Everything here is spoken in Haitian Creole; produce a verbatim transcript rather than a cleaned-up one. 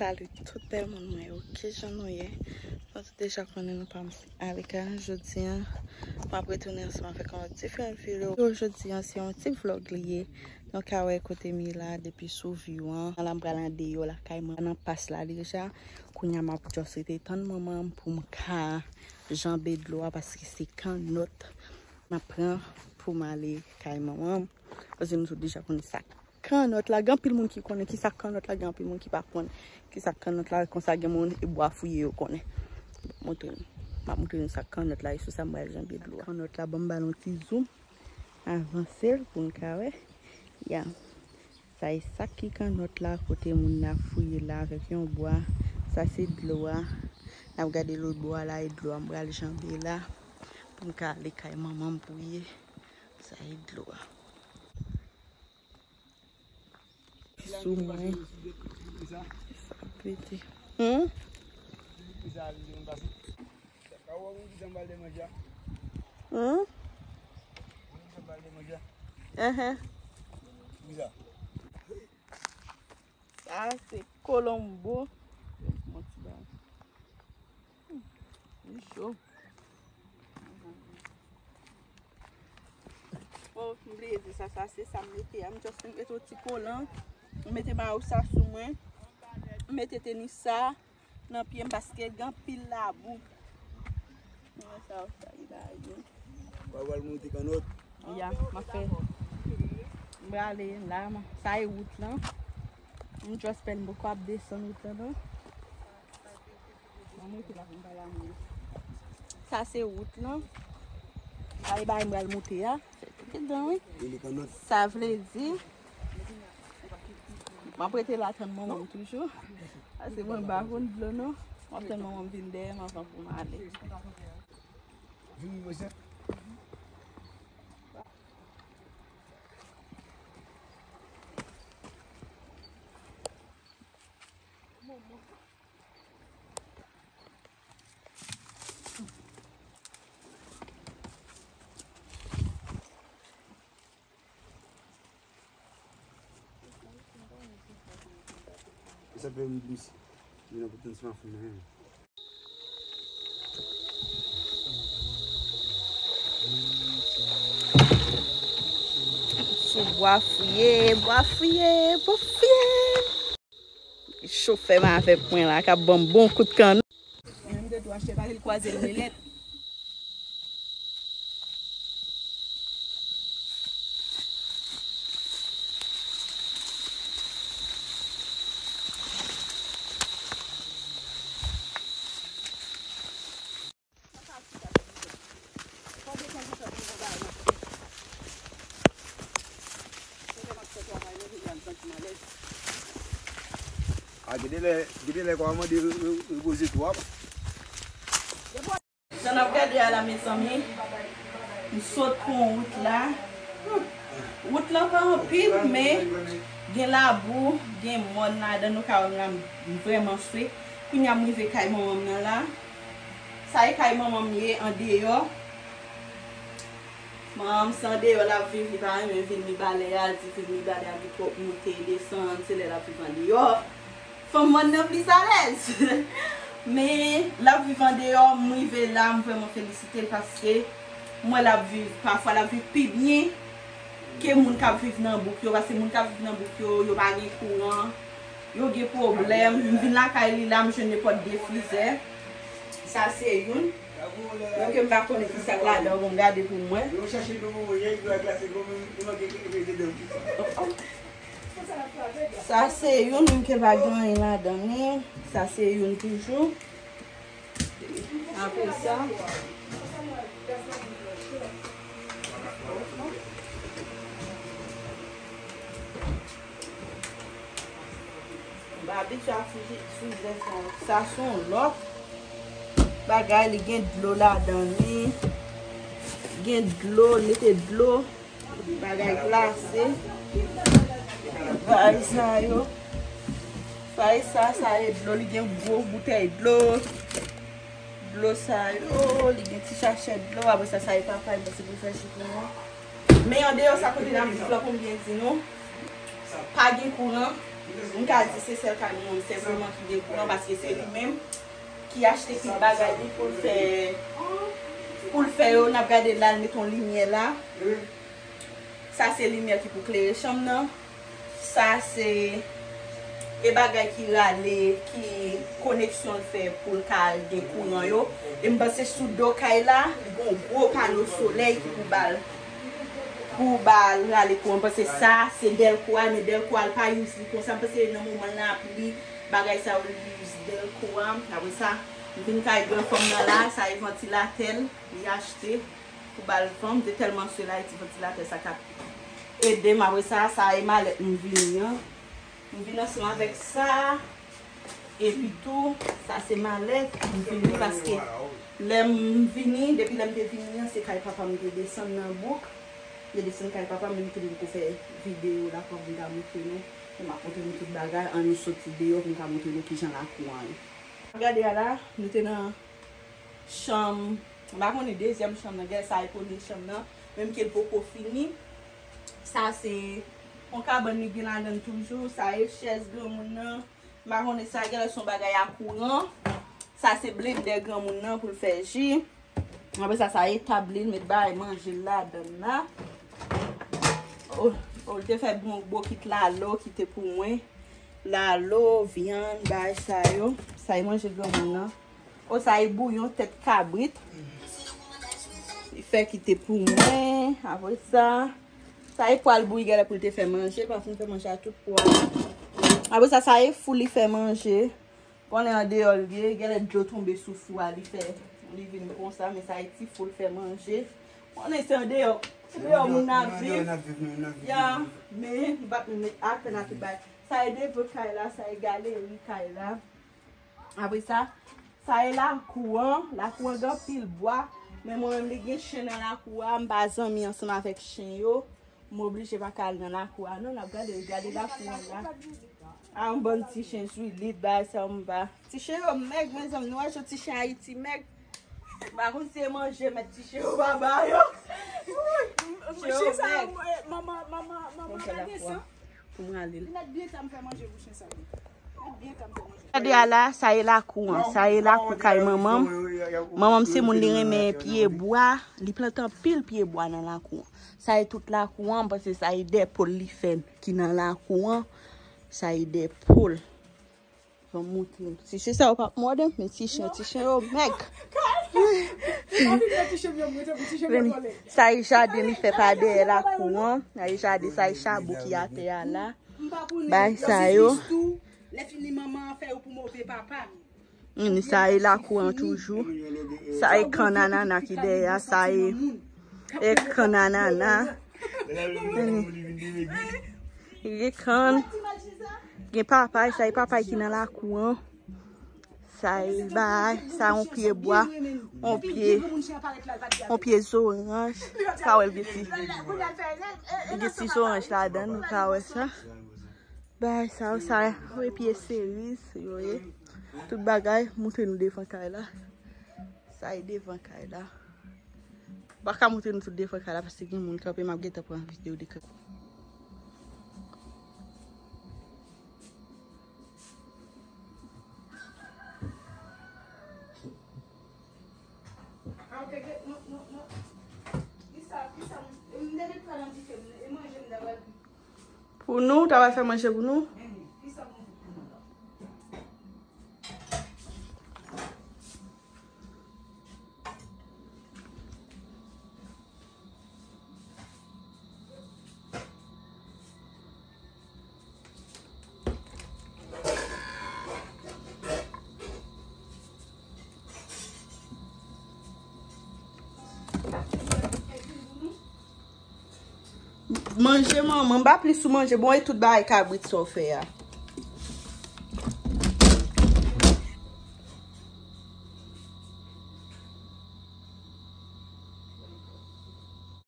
Salut tout bèl moun mwen yo, kijan nou ye? Nou tout deja konnen nou pa ale kay jodi a. M ap retounen ansanm avèk yon diferan videyo. Jodi a se yon ti vlog li ye. Nou ka wè kote m ye la depi sou view an. La m pral andeyò lakay mwen nan pas la deja. Kounye a m ap just rete tann manman m pou m ka janbe dlo a paske se kannòt m ap pran pou m ale kay manman m. Paske nou tout deja konnen sa. Kannòt la, gen anpil moun ki konnen ki sa kannòt la, gen anpil moun ki pa konn ki sa kannòt la, konsa gen moun e bwa fouye yo konnen. Montre nou. M ap montre nou sa kannòt la, e sou sa m pral janbe dlo a. Kannòt la, ban m ba l yon ti zoom. Avanse l pou n ka wè. Ya. Sa e sak ki kannòt la, kote moun nan ap fouye la avèk yon bwa. Sa se dlo a. N ap gade lòt bò a la, e dlo a m pral janbe la. Pou m ka ale kay manman m pou ye. Sa e dlo a. Sou mwen. Sa pete. Hmm? Hmm? Ahan. Sa se kolonbo. Yon ti bagay. Hmm, li cho. Oh, m bliye di sa, sa se sa m mete a. M just mete yon ti kolan. M mete mayo sa sou mwen. M mete tenis sa nan pye m paske gen anpil labou. Mwen sa, sa li la, yo. Ou pral monte kannòt? Ya, m ap fè. M prale la, m, sa e wout lan. M just pèn boko ap desann wout lan, non. Sa se wout lan. Sa e bagay m pral monte a. Sa vle di, m ap rete la tann manman m toujou. Paske mwen pa konn dlo non. M ap tann manman m vin dèyè m anvan pou m ale. Vini, mesye. Sa fè m di misye. Vin nan potan smartphone nan. Sou bwa fouye, bwa fouye, bwa fouye. Chofè m avèk mwen la, k ap ban m bon kout kanno. Mwen menm te tou achte pale l kwaze l relèt. A, gade lè, gade lè kò a mande re-, re-, repoze tou a. Jan n ap gade a la, mezanmi, m sot pran wout la. Wout lan pa anpil, men gen labou, gen mòn ladan, nou ka wè m la, m vrèman swe. Kounye a m rive kay manman m nan la. Sa e kay manman m ye, andeyò. Manman m se andeyò l ap viv, li pa renmen vin Mibalè a, li di vin Mibalè a gen twòp monte desann, se lè l ap viv andeyò. Fanm mòn nan plis alèz. Men, l ap viv andeyò, m rive la, m vrèman felisite l paske m wè l ap viv, pafwa l ap viv pi byen ke moun k ap viv nan bouk yo, paske moun k ap viv nan bouk yo, yo pa gen kouran, yo gen pwoblèm. M vin lakay li la, m jwenn nenpòt de frizè. Sa se youn. Donk, m pa konnen ki sa k ladan, bon, m gade pou m wè. Sa se youn, menm ke l pa gen anyen ladan li. Sa se youn toujou. Apre sa, m pa abitye ak fri-, frizè sa yo. Sa se yon lòt bagay, li gen dlo ladan li. Gen dlo, mete dlo. Bagay glase. Bagay sa yo. Bagay sa, sa e dlo, li gen gwo boutèy dlo. Dlo sa yo, li gen ti sachè dlo. Apre sa, sa e papay, mwen se pou fè chitounen. Men andeyò sa kote n ap viv la, pou m byen di nou, pa gen kouran. M ka di se sèl kay mwen menm senpleman ki gen kouran, paske se li menm ki achte tout bagay li pou l fè, pou l fè yo. N ap gade la, l met yon limyè la. Sa se limyè ki pou klere chanm nan. Sa se e bagay ki rale, ki koneksyon l fè pou l ka gen kouran yo. E m panse sou do kay la, li gen yon gwo pano solèy ki pou ba l, pou ba l rale kouran. M panse sa se dèlko a, men dèlko a l pa use li konsa. M panse nan moman l nan lapli, bagay sa yo li use dèlko a. Apre sa, m vin kay gran fanm nan la, sa e vantilatè l, li achte pou ba l van. M te tèlman swe la, e ti vantilatè sa k ap ede m. Apre sa, sa e malèt m vini an. M vin ansanm avèk sa. Epi tou, sa se malèt m vini paske lè m vini, depi lè m te vini an, se kay papa m te desann nan bouk. M te desann kay papa m, men m te poko fè videyo la pou m ta montre nou. Men m ap montre nou tout bagay, ann nou soti deyò pou m ka montre nou kijan lakou an ye. Gade a la, nou te nan chanm, m pa konnen dezyèm chanm nan, gade sa e premye chanm nan, menm ke l poko fini. Sa se yon kabann li gen ladan l toujou, sa e chèz granmoun nan. M pa konnen sa, genlè se yon bagay a kouran. Sa se blendè granmoun nan pou l fè ji. Apre sa, sa e tab li, l met bagay manje l ladan l la. O, o, l te fè bon bokit lalo ki te pou mwen. Lalo, vyann, bagay sa yo. Sa e manje granmoun nan. O, sa e bouyon tèt kabrit. Li fè ki te pou mwen. Apre sa, sa e pwa l bouyi genlè pou l te fè manje, pa fin fè manje a tout pwa. Apre sa, sa e fou li fè manje. Konnen andeyò l ye, genlè dlo tonbe sou fou a, li fè, li vin konsa, men sa e ti fou l fè manje. Konnen se andeyò, se deyò moun nan ap viv. Ya, men m p ap met atè nan tout bagay. Sa e devan kay la, sa e galeri kay la. Apre sa, sa e lakou an. Lakou an gen anpil bwa. Men mwen menm, li gen chen nan lakou a. M pa zanmi ansanm avèk chen yo. M oblije pa ka al nan lakou a, non. N ap gade, gade lakou an la. A, yon bann ti chen zwilit, bagay sa yo m pa. Ti chen yo mèg, mezanmi. Nou wè jan ti chen Ayiti mèg. M pa konn si se manje mèt ti chen yo pa ba yo. Chen yo mèg. Manman, manman, manman, gade sa. Pou m rale l. Li mèt byen tann fè manje pou chen sa yo. Li mèt byen tann fè manje. Gade a la, sa e lakou an. Sa e lakou kay manman m. Manman m se moun li renmen pye bwa. Li plante anpil pye bwa nan lakou an. Sa e tout lakou an, m panse sa e de poul li fè ki nan lakou an. Sa e de poul. Ban m montre nou. Ti chen sa yo p ap mòde, men ti chen, ti chen yo mèg. Sa e jaden li fè pa dèyè lakou an. Sa e jaden, sa e chabon ki atè a la. Bay sa yo. Lè fini manman an fè yo pou move papa m. Sa e lakou an toujou. Sa e kann anana ki dèyè a. Sa e, e kann anana. Gen kann. Gen papay. Sa e papay ki nan lakou an. Sa e bay. Sa yon pye bwa. Yon pye, yon pye zoranj. Ka wè l gen ti, gen ti zoranj ladan l. Ou ka wè sa. Bagay sa yo, sa e pye seriz yo ye. Tout bagay, montre nou devan kay la. Sa e devan kay la. M pa ka montre nou tout devan kay la, paske gen moun kanpe, m ap gentan pran videyo de kanpe. Pou nou, w ta pral fè manje pou nou? Manje manman, m pa plis sou manje. Bon, e tout bagay kabrit sa w fè a.